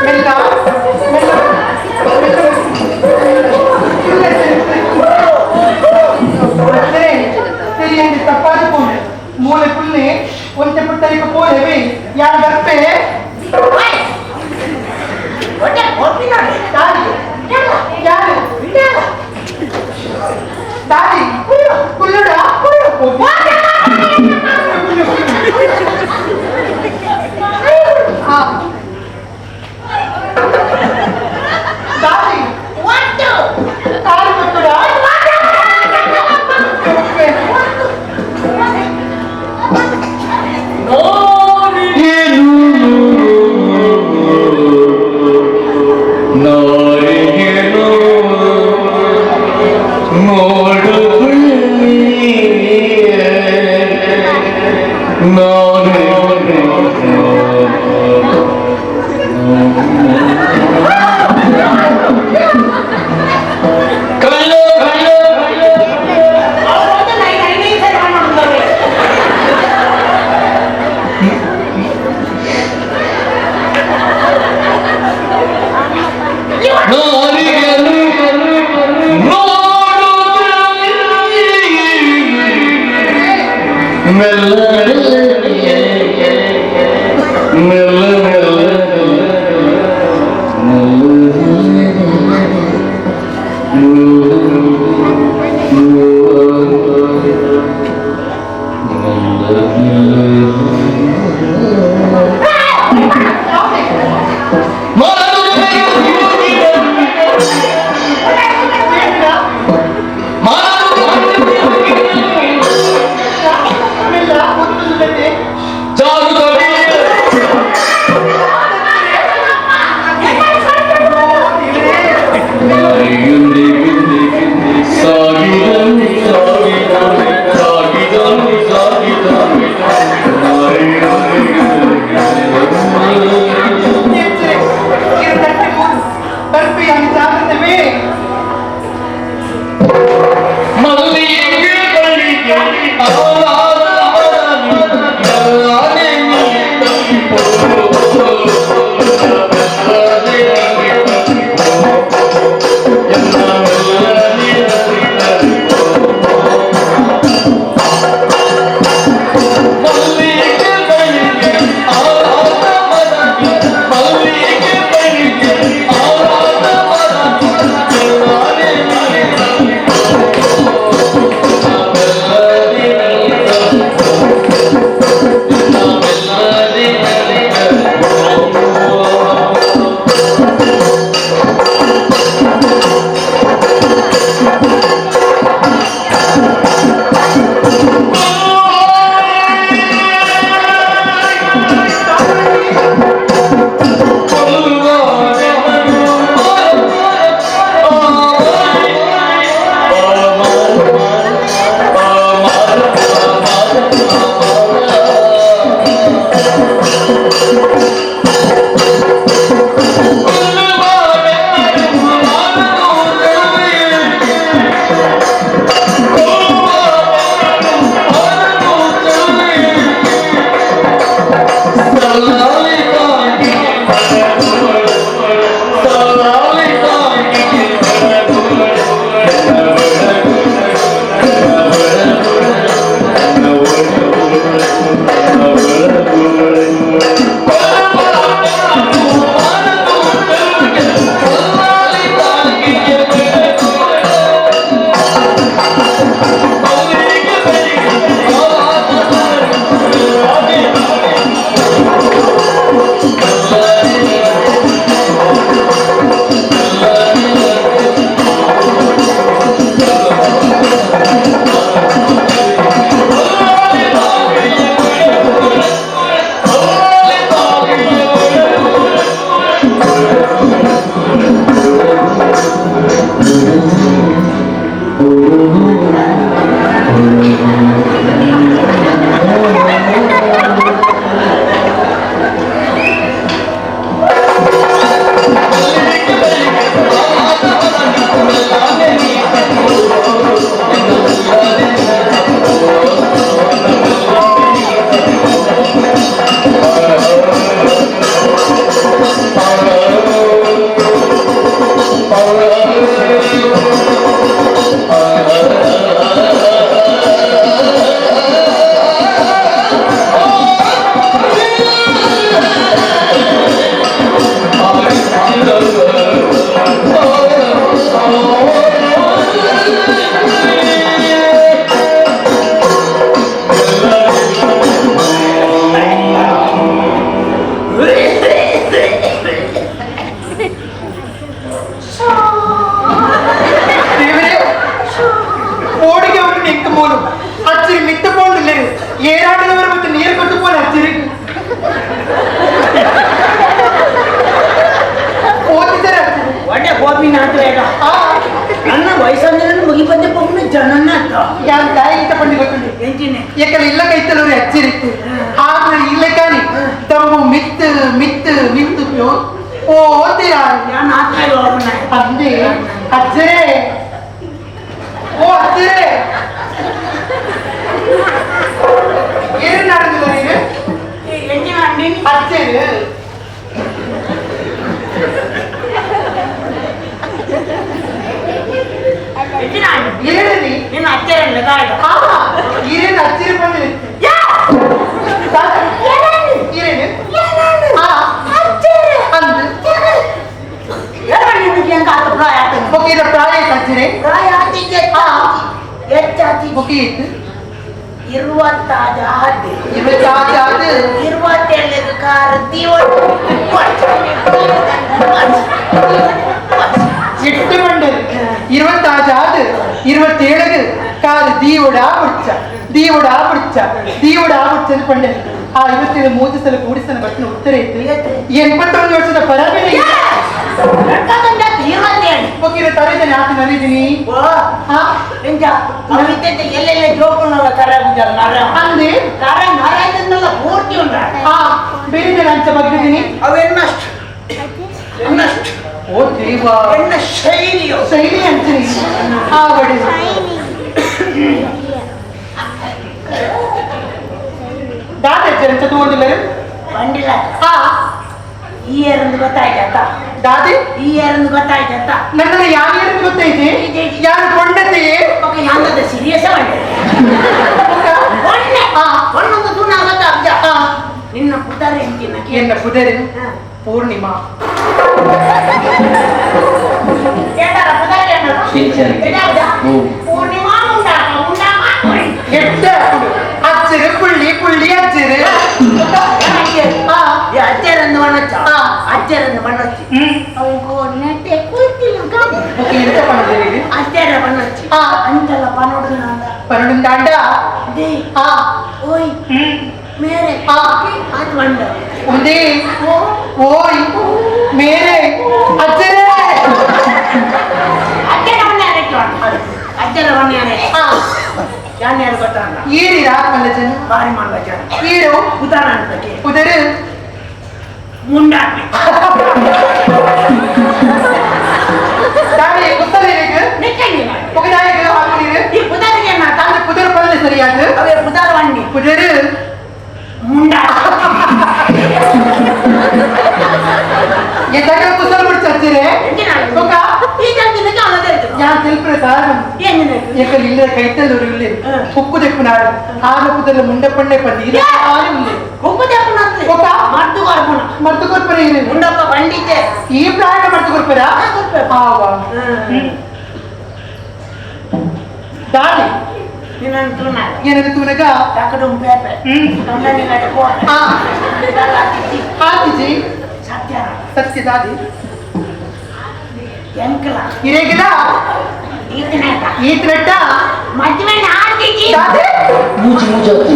ಮೆಲ್ಲ ಮೆಲ್ಲ. ಮಿತ್ತು ಮಿತ್ತು ಓ ಅಂದೆ ಅಜ್ಜರೇ ಓ ಅಜ್ಜರೇ ಏನು ನಡೆದಿಲ್ಲ ನೀನು ಅಜ್ಜರು ಏಳನಿ ನಿನ್ನ ಅಜ್ಜರಲ್ಲ ದಾಯ ಈರೇನು ಅಜ್ಜರು ಬಂದಿರಿ ಈರೇನು ಎಟ್ಟು ಮಂಡಲ್ 26 27 ಕಾರು ದೀವಡ ಮುಚ್ಚ ದೀವಡ ಮುಚ್ಚ ದೀವಡ ಮುಚ್ಚ ಪಂಡೆ ಆ 27 ಮೂರು ಸಲ ಕೂಡಿಸನ ಬಟ್ಟಿನ ಉತ್ತರ ಇತ್ತು 81 ವರ್ಷದ ಪರಮೇಲೆ ತರಿದ್ದೇನೆ ಆತ ನರಿದ್ದೀನಿ ಎಲ್ಲೆಲ್ಲ ಜೋಕುನಲ್ಲ ಕರ ಅಂದೆ ಕರ ನರದನ್ನೆಲ್ಲ ಪೂರ್ತಿ ಉಂಟ ಬೇರೆ ಬೇರೆ ಅಂಚ ಬಗ್ದಿದ್ದೀನಿ ಅವೆನ್ನಷ್ಟು ಎನ್ನಷ್ಟು ಓ ದೇವ ಎನ್ನ ಶೈಲಿಯು ಶೈಲಿ ಅಂತೀನಿ ಆ ಬಡಿ ದಾದ ಹೆಚ್ಚು ತಗೊಂಡಿಲ್ಲ ಬಂಡಿಲ್ಲ ಈ ಏರಂದು ಗೊತ್ತಾಯ್ತ ದಾದಿ ಈ ಏರಂದು ಗೊತ್ತಾಯ್ತ ನನ್ನ ಯಾರು ಏರಂದು ಗೊತ್ತೈತಿ ಯಾರು ಕೊಂಡತೆ ಯಾಂದದ ಸೀರಿಯಸ್ ಬಂಡೆ ಒಂದೊಂದು ದೂನ ಗೊತ್ತಾಗ್ತ ನಿನ್ನ ಪುದರೆ ಎಂತಿನ ಎನ್ನ ಪುದರೆ ಪೂರ್ಣಿಮಾ ಪೂರ್ಣಿಮಾ ಎಟ್ಟ ಅಚ್ಚರು ಪುಳ್ಳಿ ಪುಳ್ಳಿ ಅಚ್ಚರು ಅಜ್ಜರಂದು ಮಣ್ಣಚ್ಚ ಅಜ್ಜರಂದು ಮಣ್ಣಚ್ಚಿ ಅಜ್ಜರ ಮಣ್ಣಚ್ಚಿ ಅಂತೆಲ್ಲ ಪನೋಡು ಪನೋಡು ಓಯ್ ಮೇರೆ ಅದು ಬಂಡ ಒಂದೇ ಓಯ್ ಮೇರೆ ಅಜ್ಜರೇ ಅಜ್ಜರ ಮಣ್ಣೆ ಅಜ್ಜರ ಮಣ್ಣೆ ಯಾರು ಗೊತ್ತಾಗ ಏರಿರಾ ಮಲ್ಲ ಜನ ಬಾರಿ ಮಲ್ಲ ಜನ ಏರು ಉದಾರ ಅಂತಕ್ಕೆ ಉದರ ಮುಂಡಾಪಿ ದಾರಿ ಗೊತ್ತಲ್ಲ புகழாயகு ஆகுனீரு ಈ ಪುದರಿಗೆ அந்த புதர் பண்ணல சரியாது ಅವೇ ಪುದರ್ ವಂಡಿ புதரு ಮುಂಡಾ என் தகவல் குசல் முடிச்சாச்சு ഞാൻ తెలుపున కారణం ఎక్కడ ఇల్లు కైతలు ఇల్లు కుక్కు తెప్పునాడు ఆమె కుదరలు ముండపండే పంది కుక్కు తెప్పునట్లు ఒక మర్దు కొరపున మర్దు కొరపున ముండప్ప పండితే ఈ ప్రాయంలో మర్దు కొరపురా ఆవా దాని ಏನನ್ನು ತೂನಗ ತಕಡುಂ ಪೇಪೆ ತೊಂಡನಿಗಡೆ ಕೋಪೆ ಆತಿಜಿ ಸತ್ಯ ಸತ್ಯ ದಾದಿ ಎಂಕಲ ಇರೇಗಿಲ್ಲ ಈತನಟ ಈತನಟ ಮದ್ವೆ ಆತಿಜಿ ದಾದಿ ಮೂಜಿ ಮೂಜಿ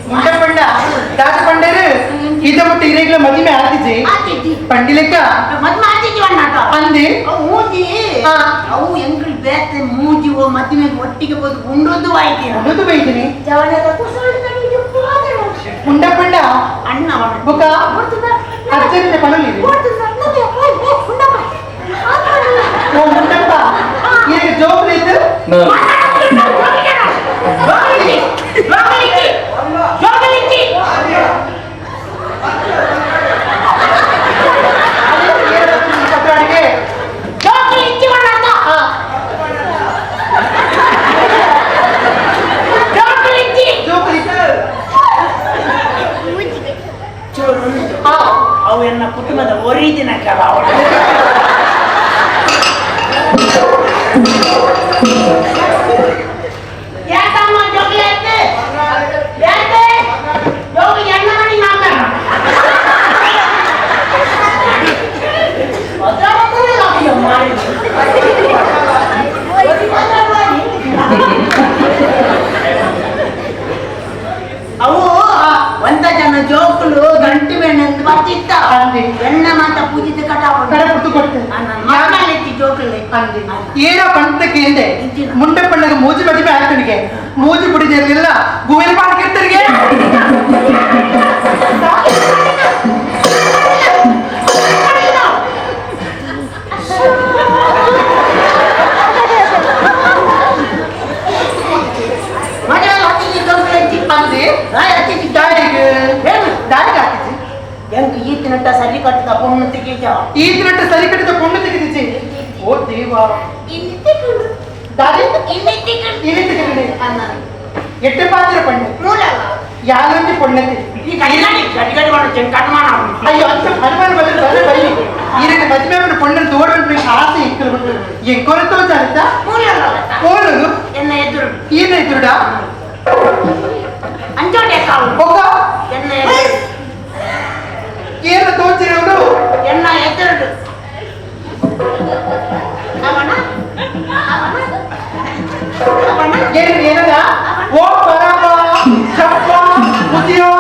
ಮುಂಡ ಪಂಡ ದಾದ ಪಂಡೇರು ಈತ ಮುಟ್ಟ ಇರೇಗಿಲ್ಲ ಮದುವೆ ಆತಿಜಿ ಪಂಡಿಲೆಕ್ಕ ಮದ್ವೆ ಆತಿಜಿ ವಣ್ಣಾಟ ಅಂದೆ ಮೂಜಿ ಅವು ಎಂಕಲ್ ಬೇತೆ ಮೂಜಿ ಓ ಮದ್ವೆಗೆ ಒಟ್ಟಿಗೆ ಹೋದು ಉಂಡೊಂದು ವಾಯ್ತೀನಿ ಉಂಡೊಂದು ಬೈತೀನಿ ಜವನದ ಕುಸಳಿ ಮುಂಡ ಪಂಡ ಅಣ್ಣ ಬುಕ ಅಜ್ಜನಿಂದ ಪಣಲಿ ಓ ಮುಂಡಪ್ಪ ಈಗ ಜೋಬ್ಲಿದ್ದು ಅವು ಎನ್ನ ಕುಟುಂಬದ ಒರಿಜಿನ ಕೆಲ ಯಾಕಮ್ಮ ಜೋಗ್ಲಿ ಯಾಕೆ ಜೋಗಿ ಎಣ್ಣ ಮಣಿ ಮಾತಾಡ ಅವು ಒಂದ ಜನ ಜೋಕುಲು ಗಂಟು ಬೆಣ್ಣೆಂದು ಬರ್ತಿತ್ತ ಎಣ್ಣ ಮಾತ ಪೂಜಿತ ಕಟಾವು ಕಡ ಪುಟ್ಟು ಕೊಟ್ಟು ಮಕ್ಕಳೆತ್ತಿ ಜೋಕುಲೆ ಅಂದೆ ಏನ ಪಂಟಕ್ಕೆ ಹಿಂದೆ ಮುಂಡೆ ಪಣ್ಣಗೆ ಮೂಜಿ ಮದುವೆ ಆಗ್ತನಿಗೆ ಮೂಜಿ ಬಿಡಿದಿರಲಿಲ್ಲ ಗುವೆಲ್ ಮಾಡ್ಕಿರ್ತರಿಗೆ. ಈತಿನಟ್ಟ ಸರಿ ಕಟ್ಟಿದ ಪೊಣ್ಣು ತೆಗೆದಿಚ್ಚಿ. ಓ ದೇವಾ, ಎಟ್ಟು ಪಾತ್ರ ಪಣ್ಣು ಯಾರೊಂದು ಪೊಣ್ಣತಿ. ಅಯ್ಯೋ ಅಂತ ಹನುಮಾನ ಬಂದ್ರೆ ಬರೇ ಬೈಲಿ ಈರಕ್ಕೆ ಮದುವೆ ಪೊಣ್ಣನ್ನು ತೋಡಬೇಕು ಆಸೆ ಇಕ್ಕಲು ಎಂಕೊರತೋ ಜಾರಿತ ಓಲದು ಏನ ಎದುರುಡ ಏನ ತೋಚಿರೋರು ಎನ್ನ ಎದುರುಡು ಏನು ಏನದ ಓ ಪರಮ ಚಪ್ಪ ಮುದಿಯೋ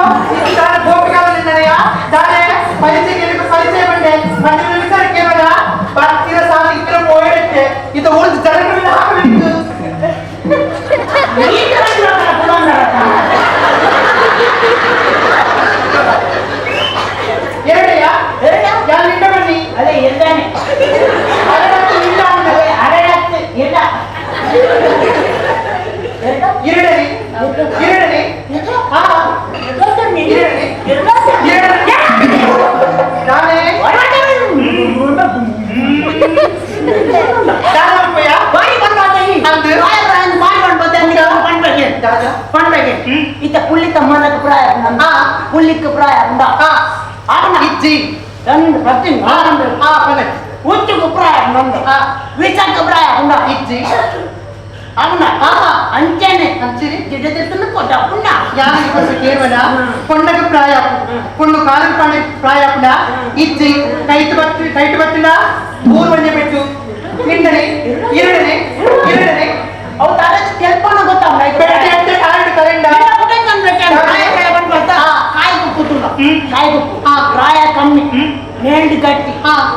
ತಾನೆ ಗೋಪಿಕಾಲ ನಿನ್ನಯ ತಾನೆ ಪರಿಚಯ ಪರಿಚಯ ಬಂಡೆ ಮನೆ ವಿಚಾರ ಕೇವಲ ಬರ್ತಿರ ಸಾಲ ಇತರ ಪೋಯಡಕ್ಕೆ ಇದು ಉಳಿದ ಜನಗಳ ಹಾಕಬೇಕು. ಎರಡೆಯ ಯಾರು ನಿಂಡ ಬನ್ನಿ ಅದೇ ಇರ್ದಾನೆ ಅರಡತ್ತು ಇಲ್ಲ ಅಂದ್ರೆ ಅರಡತ್ತು ಇಲ್ಲ. ಎರಡರಿ ಎರಡರಿ ಹಾ ಎರಡರಿ ಎರಡರಿ ನಾನೇ ಇತ್ತ ಪುಳ್ಳಿತ ಮರಕ್ಕೆ ಪ್ರಾಯ ಪುಳ್ಳಿಕ್ಕೆ ಪ್ರಾಯ ಇಜ್ಜಿ రెండు ప్రతి ಉಚ್ಚುకు ಪ್ರಾಯ ವಿಷಕ್ಕೆ ಪ್ರಾಯ ಇಜ್ಜಿ అవునా అంచనే ಅಂಚಿರಿ జిడ్డ ಕೊಟ್ಟಪ್ಪುಂಡ ಯಾರಿಗೆ ಕೇವಲ ಪೊಣ್ಣಗ ಪ್ರಾಯ ಪೊಣ್ಣು ಕಾಲು ಪ್ರಾಯಪುಂಡ ಇಜ್ಜಿ ಕೈತು ಬತ್ತಿ ಕೈಟು ಬತ್ತಿನ ಮೂರು ಮಂದಿ ಬಿಟ್ಟು ನಿಂಡನೆ ಎರಡನೆ ಎರಡನೆ ಅವು ತಾರ ತೆಲ್ಪನ ಗೊತ್ತಾವ ಬೆಟ್ಟೆ ಅಂತ ಕಾರಣ ಕರೆಂಡ ಕಾಯಿ ಕುಕ್ಕು ರಾಯ ಕಮ್ಮಿ ಮೇಲ್ಡು ಗಟ್ಟಿ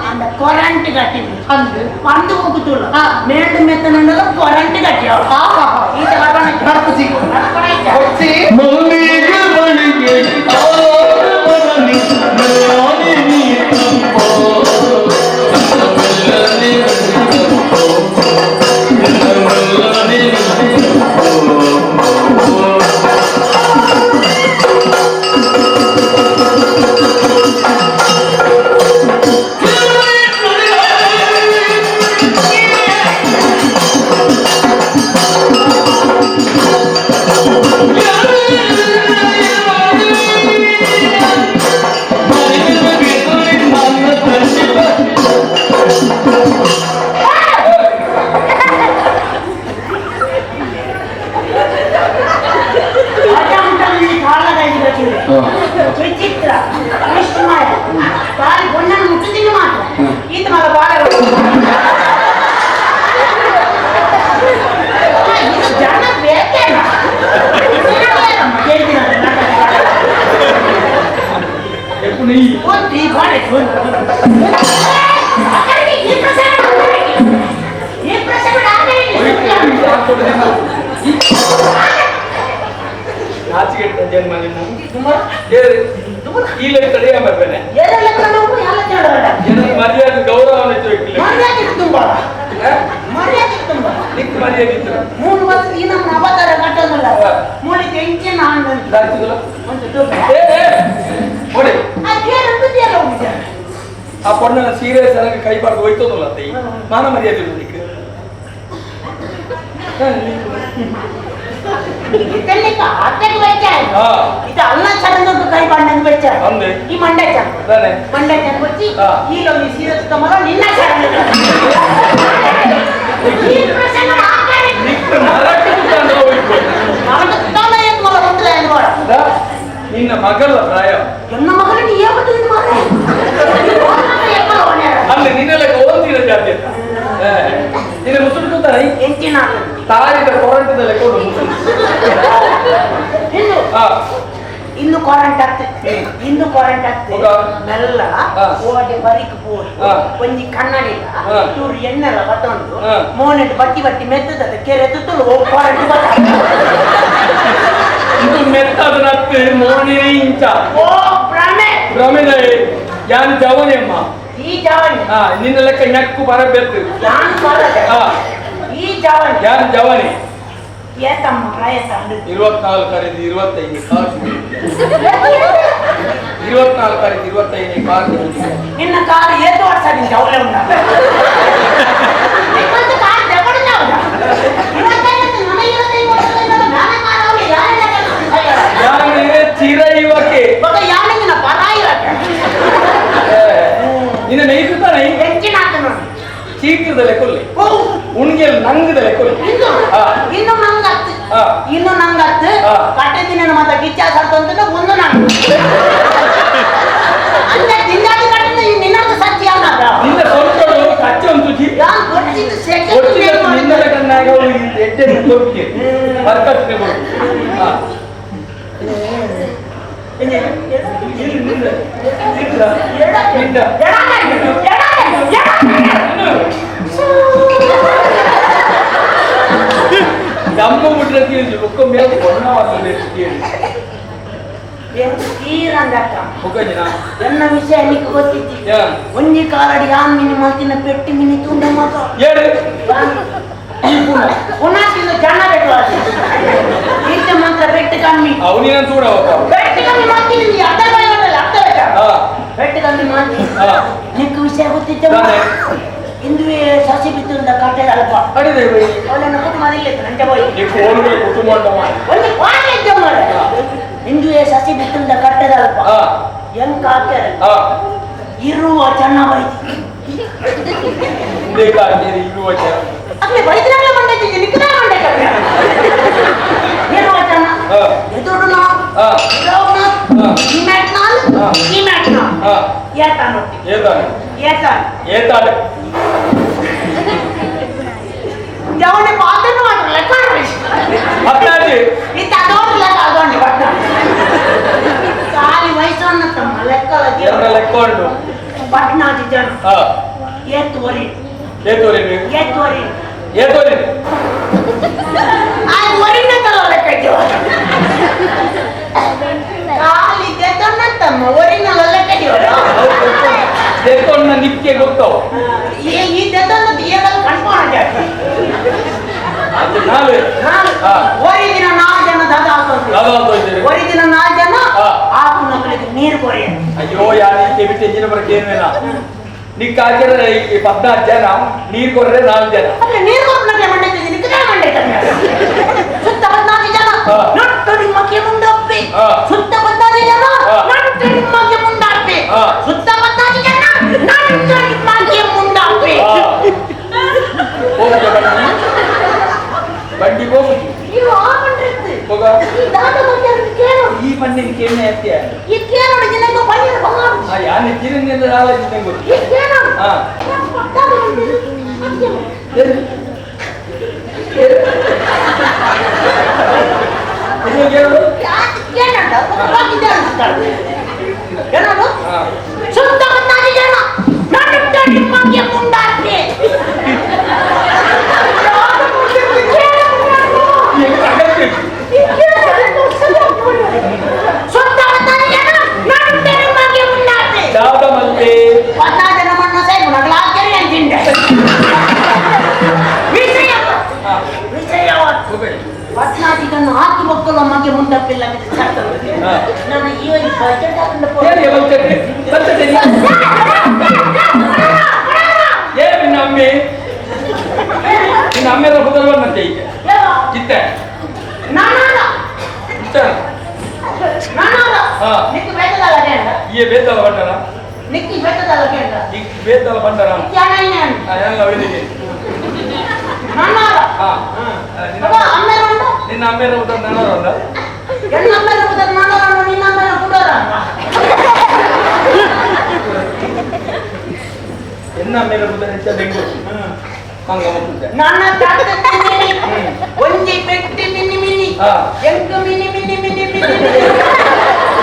ಅಂದ ಕೊರಂಟ್ ಗಟ್ಟಿ ಅಂದು పండు ఊగుతుల్ల మేండు మెత్తనుండదు కొరంటి గట్టి ఈత ಬರ್ಪುಜಿ వచ్చి ವಿಚಿತ್ರ ವಿಸ್ಮಯ ತಾಯಿ ಬೊಣ್ಣನ್ನು ಮುಟ್ಟುತ್ತೀನಿ ಮಾತ್ರ ಈತ ಮಗ ಬಾಳ ಜನ ಬೇಕೇನ ಮರ್ಯಾದೆ ಗೌರವ ಮರ್ಯಾದೆ ಮೂರು ವರ್ಷ ಈ ನಮ್ಮ ಅವತಾರ ಕಟ್ಟೋದಲ್ಲ ಮೂಲಿಗೆ ಇಂಚಿನ ಆ ಪೊಣ್ಣನ ಸೀರಿಯಸ್ ಆಗಿ ಕೈ ಬಾರ್ದು ಹೋಯ್ತದಲ್ಲ ಮಾನ ಮರ್ಯಾದೆ ಇರ್ಲಿಕ್ಕೆ ಇದು ಅಲ್ಲ ಚರಂಗ ಕೈ ಬಾಂಡಂಗ್ ಬೆಚ್ಚ ಈ ಮಂಡ್ಯ ಚಂದ ಮಂಡ್ಯ ಚಂದ ಬಚ್ಚಿ ಈ ಲೋಗಿ ಸೀರೆ ತಮ್ಮಲ್ಲ ನಿನ್ನ ಚರಂಗ ನಿನ್ನ ಮಗಳ ಪ್ರಾಯ ಎನ್ನ ಮಗಳು ನೀ ಅಲ್ಲಿ ನಿನ್ನೆಲ್ಲ ಓದ್ತಿರ ಜಾತಿ ಅಂತ ನಿನ್ನ ಮುಸುಡು ತಾಯಿ ತಾರಿದ ಕೊರಂಟದ ಲೆಕ್ಕ ಮುಸುಡು. ಇಂದು ಕ್ವಾರಂಟ್ ಅತ್ತು ಇಂದು ಕ್ವಾರಂಟ್ ಅತ್ತು ಮೆಲ್ಲ ಓಡೆ ಬರಿಕ್ ಪೋಡು ಒಂಜಿ ಕನ್ನಡಿ ಚೂರು ಎಣ್ಣೆಲ್ಲ ಬತ್ತೊಂಡು ಮೋನೆಟ್ ಬಟ್ಟಿ ಬಟ್ಟಿ ಮೆತ್ತದ ಕೆರೆ ತುತ್ತಲು ಕ್ವಾರಂಟ್ ಬತ್ತ ಇದು ಮೆತ್ತದ ನತ್ತು ಮೋನೆ ಇಂಚ ಓ ಭ್ರಮೆ ಭ್ರಮೆದ ಯಾನ್ ಜವನಿ ಅಮ್ಮ ಈ ಜವನಿ ನಿನ್ನ ಲೆಕ್ಕ ನಕ್ಕು ಬರಬೇಕು ಯಾನ್ ಬರದೆ ಈ ಜವನಿ ಯಾನ್ ಜವನಿ ಏತಮ್ಮ ಪ್ರಾಯತ 24 ಕರೆದು 25 ಕಾಸು 24 ಕರೆದು 25 ಕಾಸು ನಿನ್ನ ಕಾರು ಏತು ವರ್ಷ ನಿನ್ನ ಜವಲೆ ಉಂಡ ಚಿರ ಯುವಕೆ ನಿನ್ನ ನೈಸುತ್ತಾನೆ ಚೀಕದಲ್ಲೇ ಕೊಲ್ಲಿ ಉಣ್ಗೆಲ್ ನಂಗದಲ್ಲೇ ಕೊಲ್ಲಿ ಇನ್ನು ನಂಗತ್ತು ಇನ್ನು ನಂಗತ್ತು ಕಟ್ಟೆ ದಿನ ಮಾತ್ರ ಕಿಚ್ಚ ಸರ್ತಂತ ಒಂದು ನಾನು ಅಂದ ತಿಂದಾಡಿ ಕಟ್ಟಿನ ನಿನ್ನದು ಸತ್ಯ ನಿನ್ನ ಸ್ವಲ್ಪ ಕಚ್ಚೆ ಒಂದು ತುಜಿ ನಿನ್ನ ಕಣ್ಣಾಗ ಎಡ್ಡೆ ಕೊಕ್ಕೆ ಬರ್ಕತ್ತೆ ದಮ್ಮ ಮುಟ್ರೆ ತಿಳಿದು ಮೇಲೆ ಎನ್ನ ವಿಷಯ ನಿಕ್ ಗೊತ್ತಿತ್ತು ಒಂಜಿ ಕಾಲಡಿ ಯಾನ್ ಮಿನಿ ಮಲ್ತಿನ ಪೆಟ್ಟಿ ಮಿನಿ ತುಂಡ ಮಗ ಪುನಃ ಜನ ಬೆಟ್ಟು ಈತ ಮಾತ್ರ ಪೆಟ್ಟು ಕಮ್ಮಿ ಅವನಿನ ತೂಡ ಪೆಟ್ಟು ಕಮ್ಮಿ ಮಾಡ್ತೀನಿ ಅರ್ಧ ಬಾಯಿ ಅರ್ಧ ಬೆಟ್ಟ ಪೆಟ್ಟು ಕಮ್ಮಿ ಮಾಡ್ತೀನಿ ನಿಕ್ ವಿಷಯ ಗೊತ್ತಿತ್ತು ಇಂದುವೆ ಸಸಿ ಬಿತ್ತುಂದ ಕಟ್ಟೆದ ಅಲ್ಪ ಅವಳನ್ನ ಕುಟುಂಬ ಇಲ್ಲ ನಂಜ ಬೋಯ್ ಕುಟುಂಬ ಒಂದು ಪಾಠ ಇದ್ದ ಮಾರ್ರೆ. ಇಂದುವೆ ಸಸಿ ಬಿತ್ತುಂದ ಕಟ್ಟೆದ ಅಲ್ಪ ಹೆಂಗ್ ಹಾಕ್ಯಾರ ಇರುವ ಜನ ಬೈತಿ ಇರುವ ಜನ ಅಗ್ಲಿ ಬೈದ್ರಾಗ್ಲೇ ಮಂಡೈತಿ ನಿಕ್ಕದ ಮಂಡೈತ ಇರುವ ಜನ ಎದುರು ನಾವು ಈ ಮ್ಯಾಟ್ ನಾಲ್ ಈ ಮ್ಯಾಟ್ ನಾಲ್ ಏತಾನು ಏತಾನೆ ಏತಾನು ಏತಾನೆ ಯಾವನೇ ಪಾತನು ಮಾಡ್ರಲ್ಲ ಲೆಕ್ಕ ಹತ್ತಾಜಿ ಇತ್ತ ಅದೋಡ್ರ ಲೆಕ್ಕ ಅದೋಂಡಿ ಬಟ್ಟ ಖಾಲಿ ವಯಸ್ಸನ್ನ ತಮ್ಮ ಲೆಕ್ಕ ಎಲ್ಲ ಲೆಕ್ಕ ಉಂಟು ಪಟ್ನಾಜಿ ಜನ ಏತುವರಿ ಏತುವರಿ ಏತುವರಿ ಏತುವರಿ ಆ ಒರಿನ ತಲ ಲೆಕ್ಕ ಇದ್ದೀವ ಖಾಲಿ ದೆತೊನ್ನ ತಮ್ಮ ಒರಿನ ಲೆಕ್ಕ ಇದ್ದೀವಲ್ಲ ದೆತೊನ್ನ ನಿಕ್ಕೆ ಗೊತ್ತವು ಈ ದೆತೊನ್ನ ಏಕಲ್ ಕನ್ಫರ್ಮ್ ಜಾಸ್ತಿ ನಾಲ್ ಒರಿ ದಿನ ನಾಲ್ಕು ಜನ ದಾದ ಹಾಕೋದು ಒರಿ ದಿನ ನಾಲ್ಕು ಜನ ಆಕು ಮಕ್ಕಳಿಗೆ ನೀರು ಕೊರಿ ಅಯ್ಯೋ ಯಾರು ಈ ಕೆಬಿಟ್ ಎಂಜಿನ ಬರಕ್ಕೆ ಏನಿಲ್ಲ ನಿಕ್ಕ ಹಾಕಿದ್ರೆ ಈ 14 ಜನ ನೀರು ಕೊರ್ರೆ 4 ಜನ ಅಂದ್ರೆ ನೀರು ಕೊಟ್ಟರೆ ಮಂಡೈತಿ ನಿಕ್ಕದೇ ಮಂಡೈತೆ ಸುತ್ತ 14 ಜನ ನಟ್ಟು ನಿಮ್ಮಕ್ಕೆ ಮುಂಡಪ್ಪಿ ಸುತ್ತ 14 ಜನ ನಟ್ಟು ನಿಮ್ಮಕ್ಕೆ ಮುಂಡಪ್ಪಿ ಸುತ್ತ 14 ಜನ ನಟ್ಟು ನಿಮ್ಮಕ್ಕೆ ಮುಂಡಪ್ಪಿ ಹೋಗು ಬಂಡಿ ಹೋಗು ನೀವು ಆ ಬಂಡ್ರಿತ್ತು ಹೋಗ ಈ ದಾದ ಬಗ್ಗೆ ಕೇಳು ಈ ಬಂಡಿನ ಕೇಳನೆ ಅತ್ಯ ಈ ಕೇಳೋಡು ದಿನಕ್ಕೆ ಬಂದಿರ ಬಂಗಾರ ಆ ಯಾನೆ ಜಿರನಿಂದ ಆಲ ಜಿನ ಗೊತ್ತು ಈ ಕೇಳೋಡು ಹಾ ಇದು ಕೇಳೋಡು ಯಾಕೆ ಕೇಳೋಣ ಬಾಕಿ ಕೇಳೋಡು ಸುತ್ತ 14 ಜನ ನಟ್ಟು ನಿಮ್ಮಕ್ಕೆ ಮುಂಡಾಕೆ ಹಾಕಿ ಮಕ್ಕಳು ಅಮ್ಮಗೆ ಮುಂಡಪ್ಪಿಲ್ಲ ನಾನು ಈ ಒಂದು ಬಜೆಟ್ ಏನು ನಿನ್ನ ಅಮ್ಮೆ ನಿನ್ನ ಅಮ್ಮೆಲ್ಲ ಕುದಲ್ವನ್ನಂತೆ ಈಗ ಇತ್ತೆ ಈ ಬೇತಲ ಬಂಡನ ನಿಕ್ಕಿ ಬೇತದಲ್ಲ ಕೇಂದ್ರ ಈ ಬೇತಲ ಬಂಡನ ಯಾನ ಅವಳಿಗೆ ನಾನಾರ ನಿನ್ನ ಅಮ್ಮೆರ ಉದರ ನಾನಾರ ಅಂದ ಎನ್ನ ಅಮ್ಮೆರ ಉದರ ನಾನಾರ ನಿನ್ನ ಅಮ್ಮೆರ ಕುಡರ ಎನ್ನ ಅಮ್ಮೆರ ಉದರ ಹೆಚ್ಚ ಬೆಂಗಳೂರು ಹಂಗ ಮಕ್ಕಳ ನನ್ನ ತಾತ ಮಿನಿ ಒಂಜಿ ಪೆಟ್ಟಿ ಮಿನಿ ಮಿನಿ ಎಂಕು mini mini mini mini.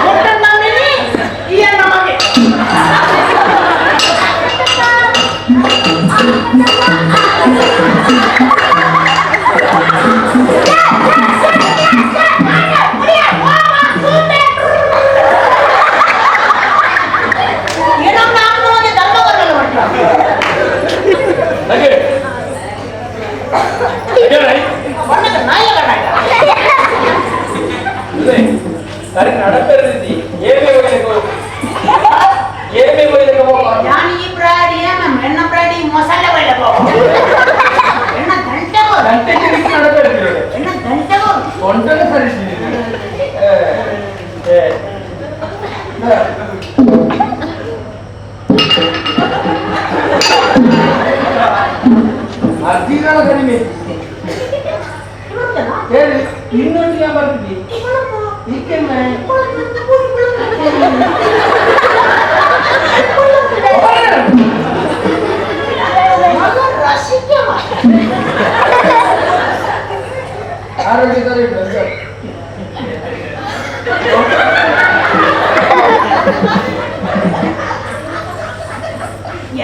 ಬಣ್ಣದ ನಾಯಿಯ ಕಣ್ಣಾಯ್ತ. ಸರಿ ನಡಪೆರಿದಿ ಏಮೆ ಒಯ್ಲೆಗೋ ಏಮೆ ಒಯ್ಲೆಗೋ. ನಾನು ಈ ಪ್ರಾಡಿ ಎಣ್ಣ ಪ್ರಾಡಿ ಮಸಾಲೆ ಒಯ್ಲೆಗೋ ಎಣ್ಣ ಗಂಟೆಗೋ ಗಂಟೆ ತಿರುಗಿ ನಡಪೆರಿದಿ ಎಣ್ಣ ಗಂಟೆಗೋ ಒಂಟನೆ ಸರಿ. ಅರ್ಜಿಗಳ ಕಡಿಮೆ ಹೇಳಿ ಇನ್ನೊಂದು ಜನ ಬರ್ತಿದ್ದಿ ಈಕೆಮ್ಮೆ. ಆರೋಗ್ಯ ಸರಿ ಉಂಟು ಸರ್.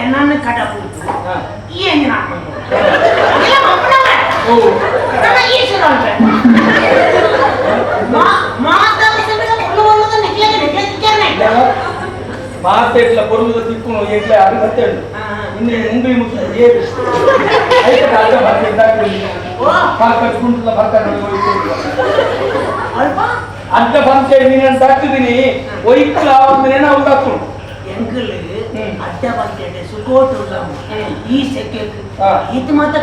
ಎನ್ನನ್ನು ಕಡಬುದು ಈ ಎಂಜಿನ ಮಾತೆಟ್ಲ ಪೊರ್ಲುದ ತಿಕ್ಕುನು ಎಂಕ್ಲೆ ಅದು ಸತ್ಯ ಉಂಟು. ಇನ್ನು ಮುಂಗುಳಿ ಮುಚ್ಚು ಏರು ಐತೆ ಅರ್ಧ ಬರ್ತಾರೆ ಕುಂಟಲ ಬರ್ತಾರೆ. ಅರ್ಧ ಪಂಚೆ ನೀನು ತಟ್ಟಿದ್ದೀನಿ ಒಯ್ಕುಲ ಅಂದ್ರೆ ನಾವು ತಕ್ಕುಂಟು. ಎಂಕಲ್ ಅಡ್ಡ ಬಂತೇಟೆ ಸುಕೋಟು ಈ ಸೆಕೆ ಇದು ಮಾತ್ರ.